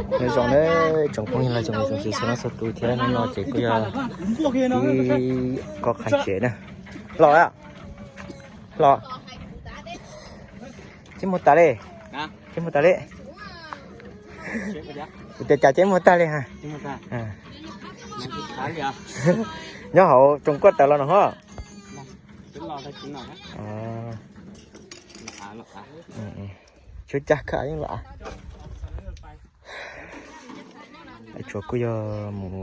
Nyob zoo na, tsoom phooj ywg los tsoom niam tsoom txiv txhua leej txhua tus thiab, hnub no ces kuj yog ib koj qhab tsev na. Los, los, ceb muag tas li, ceb muag tas li. Kuv tias cas ceb muag tag li ha. Nyob hauv tsoom koj tawm los no ho. Tshuav cag kawg yeej los. Tshuav kuj yog mus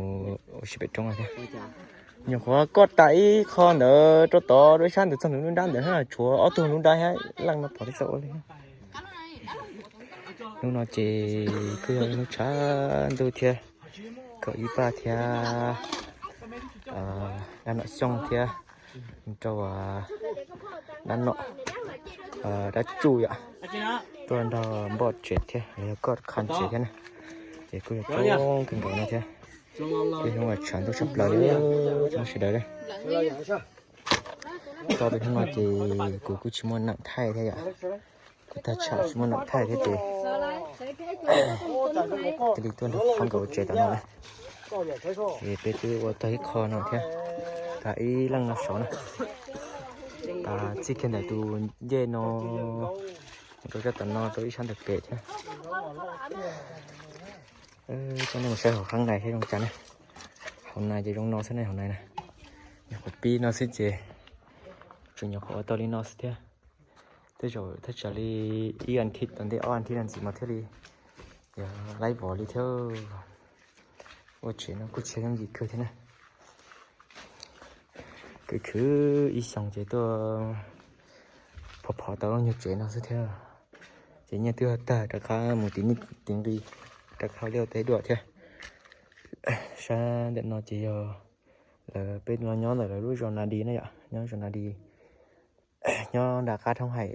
ua si pem roob thiab. Nyuam qhuav koj tas ib qho ntawd rau tod rau ib sab ntawd txog ntawm lub nrab ntawd, tshuav ob tug lub nrab thiab leej no pom tib txoj ua li. Hnub no ces kuj yog hnub tshav ntuj thiab, kaum ib paj thiab dab nom xyooj thiab rau dab nom, dab tsuj yom, tuaj nrog npoj tsev thiab los yog koj qhab tsev thiab na. Ces kuj yog coob kawg nkaus no thiab. Kuj yog hnub uas tshav ntuj tshaj plaws li, tsoom sawv daws. Txog pem hnub no ces kuv kuj tsis muaj neem thaij thiab yom. Kuv tag tsham tsis muaj neem thaij thiab ces cia li tuaj nrog qhov nkawd ua tsev tom no na. Ces peb twb ua tag ib qho no thiab, tas ib leej no saud na. Tas txij kiag ntawm tus ncej no rau cov tom no rau ib sab ntawm pem thiab. Coj nej mus saib hauv qhab nais thiab zoo cas na. Hauv nais ces zoo no xwb ne, hauv nais na. Nyuam qhuav pib no xwb ces tseem nyuam qhuav ua tau li no xwb thiab. Tej zaum thaj tsam li ib as thiv tom ntej, ob as thiv no ntxiv mas thiaj li yog laib vov li thiab. Ua tsev no kuj tsis yooj yim kawg thiab na. Khwv khwv ib xyoos ces tuaj phov phov tau lub nyuag tsev no xwb thiab. Ces nyiaj twb tag rov qab mus tiv nij tiv nqi rov qab ua liaj ua teb dua thiab. Sab ntawm no ces yog lawv, peb no nyob ntawm lawv lub zos Nas Dis na yom, nyob zos Nas Dis, nyob nram qab thoob hais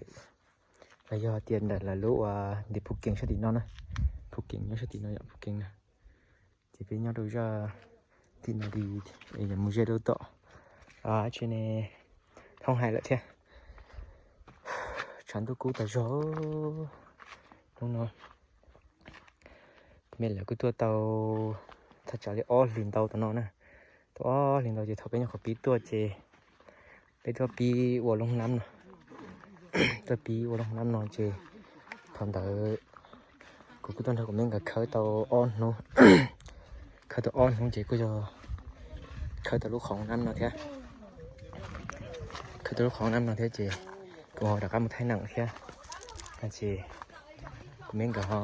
los yog tias ntawm lawv lub uas ntiv Phuj Kees sab tim no na. Phuj Kees nyob sab tim no yom, Phuj Kees na. Ces peb nyob rau zaj tim Nas Dis, mus ze rau tom tsev ne, thoob hais lawm thiab. Tshav ntuj kub tas zog hnub no. Kuv me lawv kuj tuaj tau thaj tsam li ob hlis ntau tom no na. Tuaj ob hlis ntau ces thaum peb nyuam qhuav pib tuaj ces peb tuaj pib ua lub hoob nab no. Tuaj pib ua lub hoob nab no ces thaum ntawd kuv kuj tuaj nrog kuv me nkawd khawb tau ob hnub. Khawb tau ob hnub ces kuj yog khawb tau lub qhov hoob nab no thiab. Khawb tau lub qhov hoob nab no thiab ces kuv ho rov qab mus thaij neem thiab. Ces kuv me nkawd ho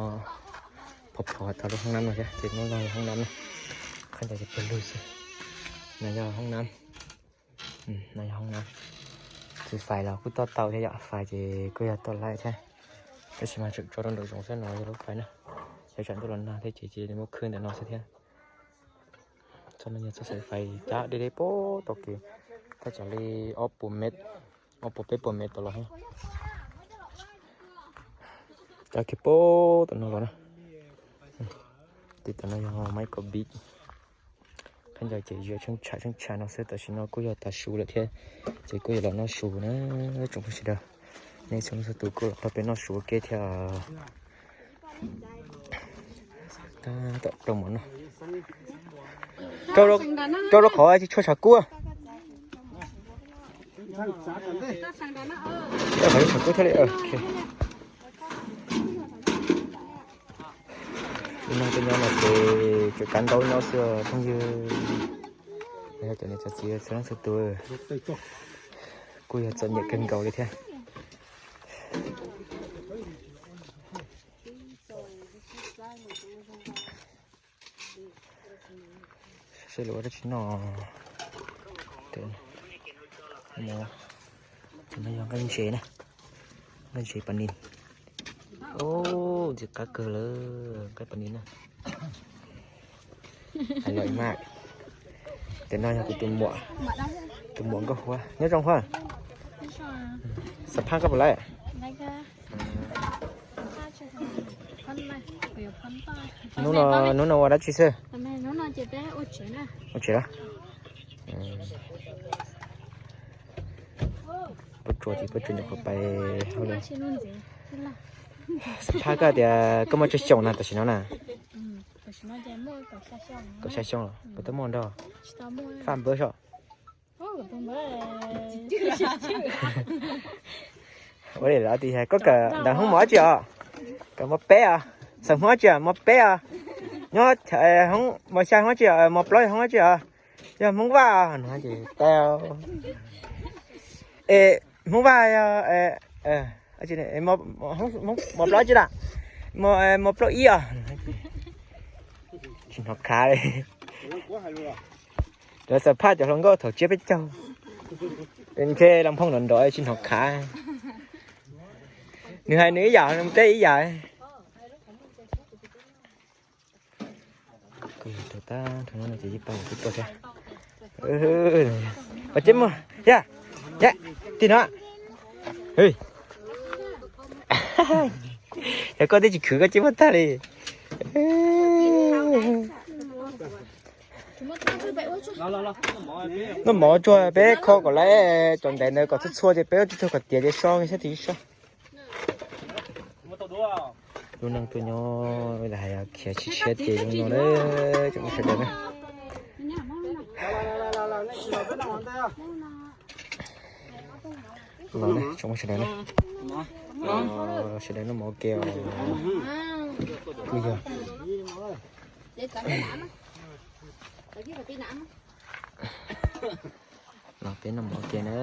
phov phov tau lub hoob nab no thiab ces no yog hoob nab na. Qhov ntawd ces pawg lug xwb. No yog hoob nab. No yog hoob nab. Ces fais los kuj tuaj tau thiab yom, fais ces kuj yog tuaj laij thiab. Tab sis mas tseem tso rau nraum zoov xwb, no yog lub fais na. Yog tsam ntuj los nag thiab ces cia li muab khwb ntawm no xwb thiab. Txoj no yog txoj xaim fais cab deb deb puag tom kev, thaj tsam li ob puas mev, ob puas peb puas mev tom los thiab. Cab kiag puag tom no los na. Ces tom no yog Michael Beach. Khaub ncaws ces yuav tsheej tsha tsheej tsha no xwb, tam sim no kuj yog tav su lawm thiab, ces kuj yuav los noj su na tsoom phooj ywg sawv daws. Nej txhua leej txhua tus kuj los nrog peb noj su ua ke thiab. Tab tom rau mov noj. Rau rau qhov tsis tshua tshav kub. Rau qhov tsis tshav kub thiaj li. Tus no tus nyob no ces tseem kav ntaub nyob xwb phooj ywg. Yog cov niam cov txiv txhua leej txhua tus kuj yog txom nyem kawg nkaus li thiab. Seb lawv ua dab tsi noj. Tus no yog nqaij ntses na, nqaij ntses pas nis. Ub, ntxim qab kawg lawm nqaij pas nis na. Hais lawm mas, tus no yog kuv tus muam, tus muam Nkauj Huab. Nyob zoo Huab. Xam phaj koj puas laib? Hnub no, hnub no ua dab tsi xwb? Ua tsev los? Pob tsuas ces pob tsuas nyuam qhuav pais hauj lwm. Xam phaj koj tias koj muaj tsawg xyoo na tam sim no na? Kaum xya xyoo los puas tau muaj nrog faj npawb soj? Ua li lawv tias koj kawm ntawv Hmoob mos dab tsi os? Kawm mos peb os. Xeem Hmoob dab tsi os? Mos peb os. Nyob Hmoob mos xya Hmoob dab tsi os? Mos plaub yog Hmoob dab tsi os? Yog Hmoob Vaj no ces tau. Es Hmoob Vaj yog mos plaub tsi lawm? Mos plaub ib os. Tsis hnov khav li. Lawv xam phaj cov hluas nkauj thaum tsiab peb caug. Ntshe los nphoo nrov nrov tsis hnov khav. Nws hais nws ib yam, nws teb ib yam. Tus tab rau no ces yeej pab kuv tuaj thiab. Ua teb muag yam, yam, tim no. Yog koj twb tsis khwv koj tsis muaj tag li. Noj mov tsuag peb kho kom lawm cov ntaiv ntawd kom txhua txhua ces peb ua tsuag kom tiav ces so saib tis so. Lub neej tuaj nyob hais khiav tsis tshiab ces zoo no na, tsoom sawv daws na. Los na tsoom sawv daws na. Sawv daws noj mov ua ke os. Kuj yog. Los peb noj mov ua ke na.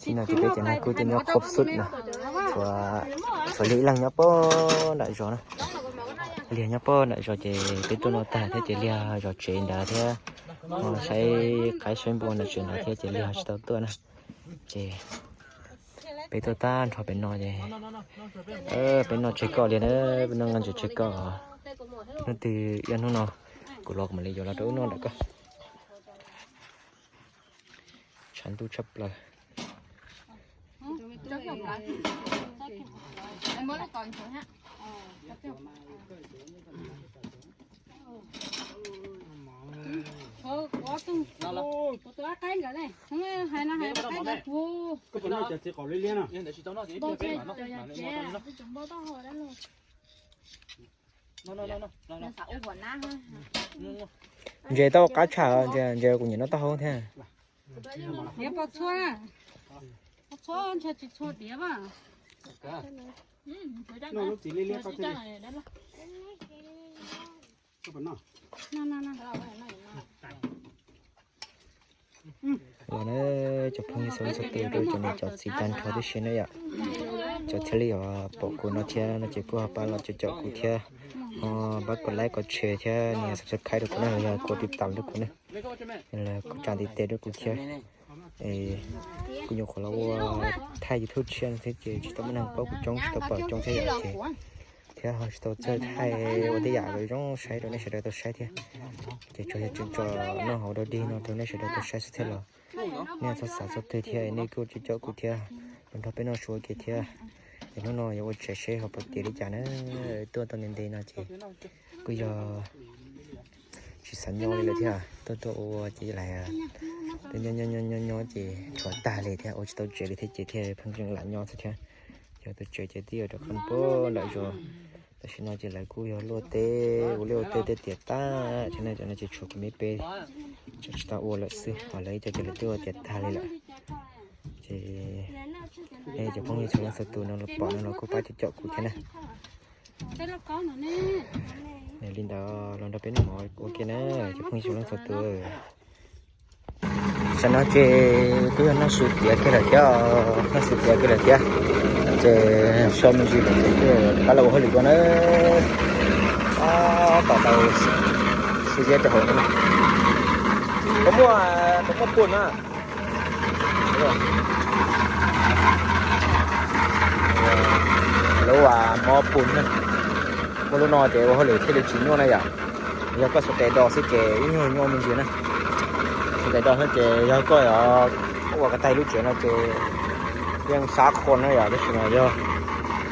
Txij no ces peb cov neeg kuj tuaj nyob khob xub na. Txhua, txhua Liag ib leeg nyob pog nram zos na. Liag nyob pog nram zos ces peb tuaj noj tag thiab ces Liag zov tsev ntawd thiab. Ho saib qaib saib npua nram tsev ntawd thiab ces Liag tsis tau tuaj na. Ces peb tuaj tag nrho pem no ces peb noj tseg koj li na, peb noj nqaij ntses tseg koj. Hnub twg ib hnub no kuv los kuv mam li yuav los rau wb noj ntawm koj. Tshav ntuj tshaj plaws. Ntses tau qab tshaj, ntses kuv nyiam noj taub hau thiab. Los na, cov phooj ywg txhua leej txhua tus, rau cov niam cov txiv tag nrho tib si na yom. Cov thiaj li pom kuv no thiab no ces kuj ho pab los caum kuv thiab, ho pab kom like kom share thiab nias subscribe rau kuv na, los yog kuv tiv tam rau kuv na, los kuv tsa ntiv tes rau kuv thiab. Kuv nyuam qhuav los ua thaij YouTube tshiab no thiab ces tsis tau muaj neeg paub kuv coob, tsis tau pom coob thiab yom ces thiab ho tsis tau txawj thaij ua tej yam zoo saib rau nej sawv daws tau saib thiab. Ces tsuas yog tseem tso noj hauv dog dig no rau nej sawv daws tau saib xwb thiab los nej txhob xav txog twg thiab nej kuj caum kuv thiab, los nrog peb noj su ua ke thiab. Es hnub no yuav ua tsev seb ho puas tiav li cas na. Tuaj tau ntev ntev no ces kuj yog tsis xav nyob li lawm thiab, tuaj tuaj ua ces lais nyob nyob nyob ces tshuav tag li thiab, ua tsis tau tsev li thiab ces thiaj pheej tseem lam nyob xwb thiab. Yog tau tsev ces twb yuav rov qab mus puag nram zos. Tam sim no ces lawv kuj yog luaj teb ua liaj ua teb tej tiav tag thiab na, cov no ces tshuav kuv me peb tseem tsis tau ua lawm xwb, ho lawv ib co ces lawv twb ua tiav tag li lawm. Ces nej cov phooj ywg txhua leej txhua tus no los pom no los kuj pab caum kuv thiab na. Li ntawd los nrog peb noj mov ua ke na, cov phooj ywg txhua leej txhua tus. Tam no ces kuj yog noj su tiav kiag lawm thiab, noj su tiav kiag lawm thiab. Ces so me ntsis lawm ces kuj rov qab los ua hauj lwm dua na. Tom tau xib zeb rau hauv no. Puas muaj, puas muaj pun na? Lub mob pun na. Muaj lub no ces ua hauj lwm thiaj li tsis nyuaj na yom. Yog koj xuas tes do xwb ces ib nyuag nyuaj me ntsis na. Xuas tes do xwb ces yog koj ua ko taw lub tsev no ces yeej sab qhua na yom, tab sis mas yog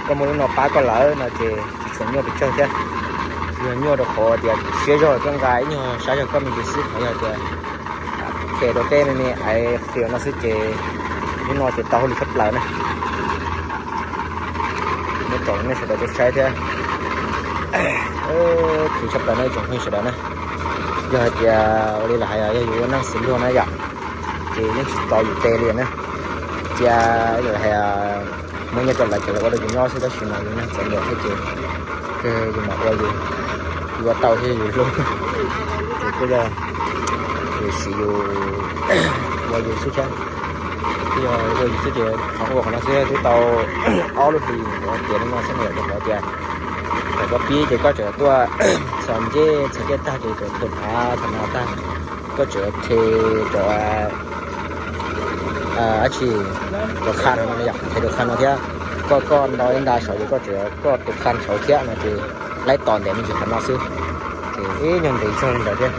koj muaj lub no pab koj lawm no ces tsis tshua nyuaj pes tsawg thiab. Yog nyuaj rau qhov tias siab zog koj nqa ib nyuag sab zog koj me ntsis xwb, yog tias Ces rau teb me me aiv qhiv no xwb ces hnub no ces tau hauj lwm tshaj plaws na. Muab tsom nej sawv daws tau saib thiab. Khwv tshaj plaws no ib tsoom phooj ywg sawv daws na. Yog hais tias ua li lawv hais yog yus ua neej xws luag na yom, ces yeej tsis tau yus tes li na. Cia lawv hais muab nyiaj rau lawv ces lawv ua rau yus nyob xwb tab sis mas yus neeg txawv ntawm thiab ces yus mam ua yus, yus ua tau thiab yus hlub. Ces kuj yog yus siv yus ua yus xwb thiab. Kuj yog ua yus xwb ces qhov ua qhov no xwb twb tau ob lub hlis tias li no xwb na yom, rau qhov tias thaum koj pib ces koj tseem tuaj txhos ncej txhos caij tag ces tseem thum av thaum no tag, koj tseem the cov dab tsi, cov qha no no yom, the cov qha no thiab. Koj koj nto ib nta saud ces koj tseem koj tus qha saud thiab no ces laib tos ntev me ntsis qhov no xwb. Ces ib nyuag ntev zog li ntawd thiab.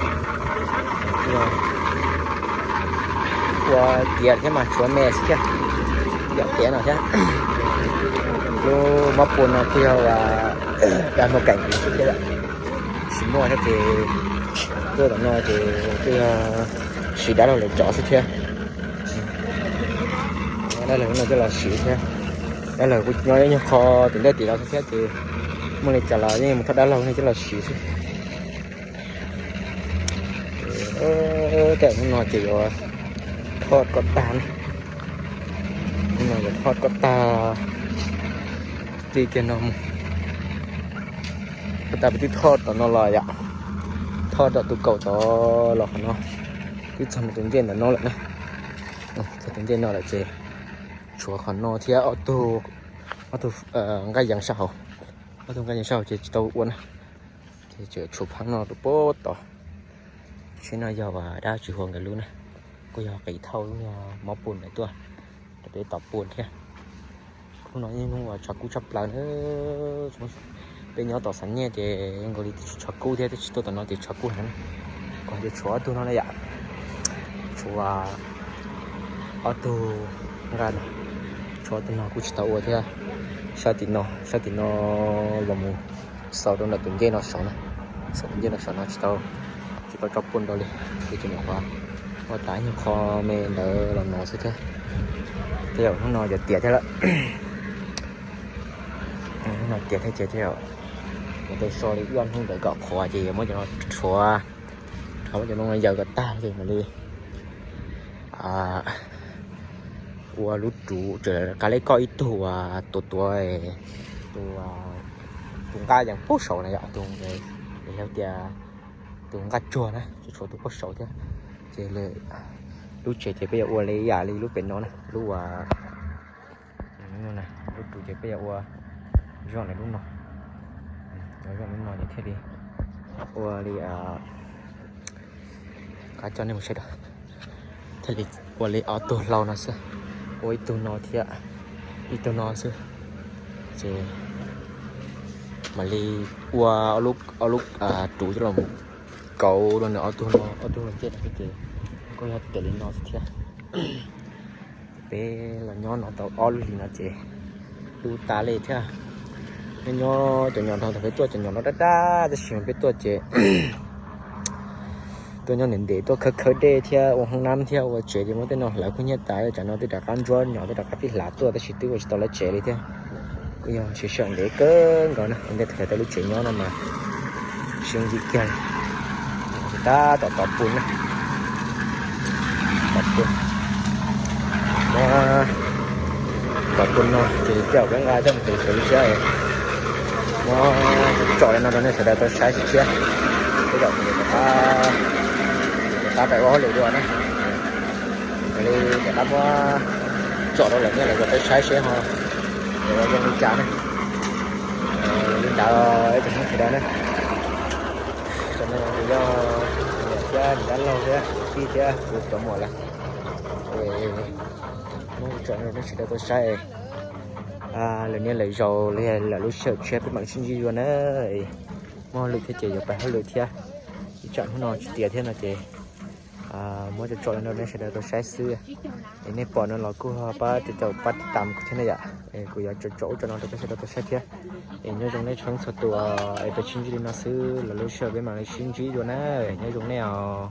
Ua tiav thiab mas tshuav me xwb thiab. Yom tiav no thiab. Lub mob pua no kuj yog dag muag keem xwb thiab yom. Tsis muaj thiab ces tuaj tom no ces kuj yog siv dab laug lawv cov xwb thiab. Dab laug no coj los siv thiab. Dab laug kuj nyob ib nyuag qho tim ntej tim no xwb thiab ces muaj li cas los yeej mus thov dab laug no coj los siv xwb. Tej hnub no ces yuav thoj koj tag na. Hnub no yuav thoj koj tag. Tij kiag no mus. Koj tag peb twb thoj tom no los yom. Thoj tom tus kaum tod los qhov no. Twb txog tus ncej ntawm no lawm na. Txog tus ncej no lawm ces tshuav qhov no thiab ob tug, ob tug nqaij yees sab hauv. Ob tug nqaij yees sab hauv ces tsis tau ua na. Ces tseem tshuav pheeb no rau pem tod. Tsheb no yog dab tsis huam nkawd lub na. Kuj yog qiv thauj lub mob pua ntawd tuaj rau peb tom pua thiab. Hnub no yeej hnub uas tshav kub tshaj plaws na. Peb nyob tom Xav Nyiaj ces zoo nkaus li twb tsis tshav kub thiab, twb tsis tuaj tom no ces tshav kub heev na. Kuj hais tias tshuav ob tug no na yom. Tshuav ob tug nqaij no, tshuav ob tug no kuj tsis tau ua thiab. Sab tim no, sab tim no los mus xaus rau ntawm tus ncej no saud na. Xaus tus ncej no saud no tsis tau, tsis tau tso pua nrau li. Ces tseem nyuam qhuav ua tas ib nyuag qho me ntawd los no xwb thiab. Tej zaum hnub no yuav tiav thiab lawm. Hnub no tiav thiab ces tej zaum yuav tau so li ib ob hnub ntawd kom qhuav ces yuav muab cov no rhuav, rhuav muab cov no yaws kom tag ces mam li ua lub ruv. Tseem qab li koj ib tug uas tuav tuav tus, tus nqaj yees puag saud na yom, tus, yog tias tus nqaj tsuag na, tseem tshuav tus puag saud thiab. Ces lub tsev ces peb yuav ua li yam li lub pem no na, lub uas lub ruv ces peb yuav ua zoo li lub no, zoo li lub no ces thiaj li ua li, qab coj nej mus saib da, thiaj li ua li ob tug hlau no xwb, ua ib tug no thiab ib tug no xwb, ces mam li ua ob lub ruv coj los kauv rau nws ob tug no, ob tug no ces kuj yog tiav li no xwb thiab. Peb los nyob no tau ob lub hlis no ces lub tas li thiab. Nyob nyob cov nyom no thaum peb tuaj cov nyom no dab dab tab sis mas peb tuaj ces tuaj nyob ntev ntev tuaj khawb khawb dej thiab ua hoob nab thiab ua tsev ces muab tej no hlawv kub hnyiab tas, tsam no twb rov qab ntsuab nyom twb rov qab pib hlav tuaj tab sis twb ua tsis tau lawv tsev li thiab. Kuj yog siv sij hawm ntev kawg nkaus na, ua ntej thaum tau lub tsev nyob no mas siv yim kiag li. Tab tom tov pua na, tov pua, tov pua no ces tej zaum peb nqa coj mus tiv xwv thiab. Muab tsom li no rau nej sawv daws tau saib sib thiab. Tej zaum kuv rov qab, rov qab pais ua hauj lwm dua na. Li rov qab muab tsom rau lawv nej lawv tau saib seb ho ua zoo li cas ne. Li ntawd ib tsoom phooj ywg sawv daws na, tam no ces yog niam thiab niam dab laug thiab tij thiab kuv cov muam lawm. Muab tsom rau nej sawv daws tau saib. Lwm niaj lwm zaus los yog lwm lub sij hawm tshiab peb mam li sib ntsib dua na. Muaj hauj lwm thiab ces yuav pais hauj lwm thiab. Ib tsam hnub no tsis tiav thiab no ces muab tsom tsom rau nej sawv daws tau saib xwb. Es nej pom no los kuj pab caum pab tiv tam kuv thiab na yom. Es kuv yuav tsom tsom ub tsom no rau peb sawv daws tau saib thiab. Es nyob zoo nej txhua leej txhua tus, es peb sib ntsib li no xwb, lwm lub sij hawm peb mam li sib ntsib dua na. Nyob zoo nej os.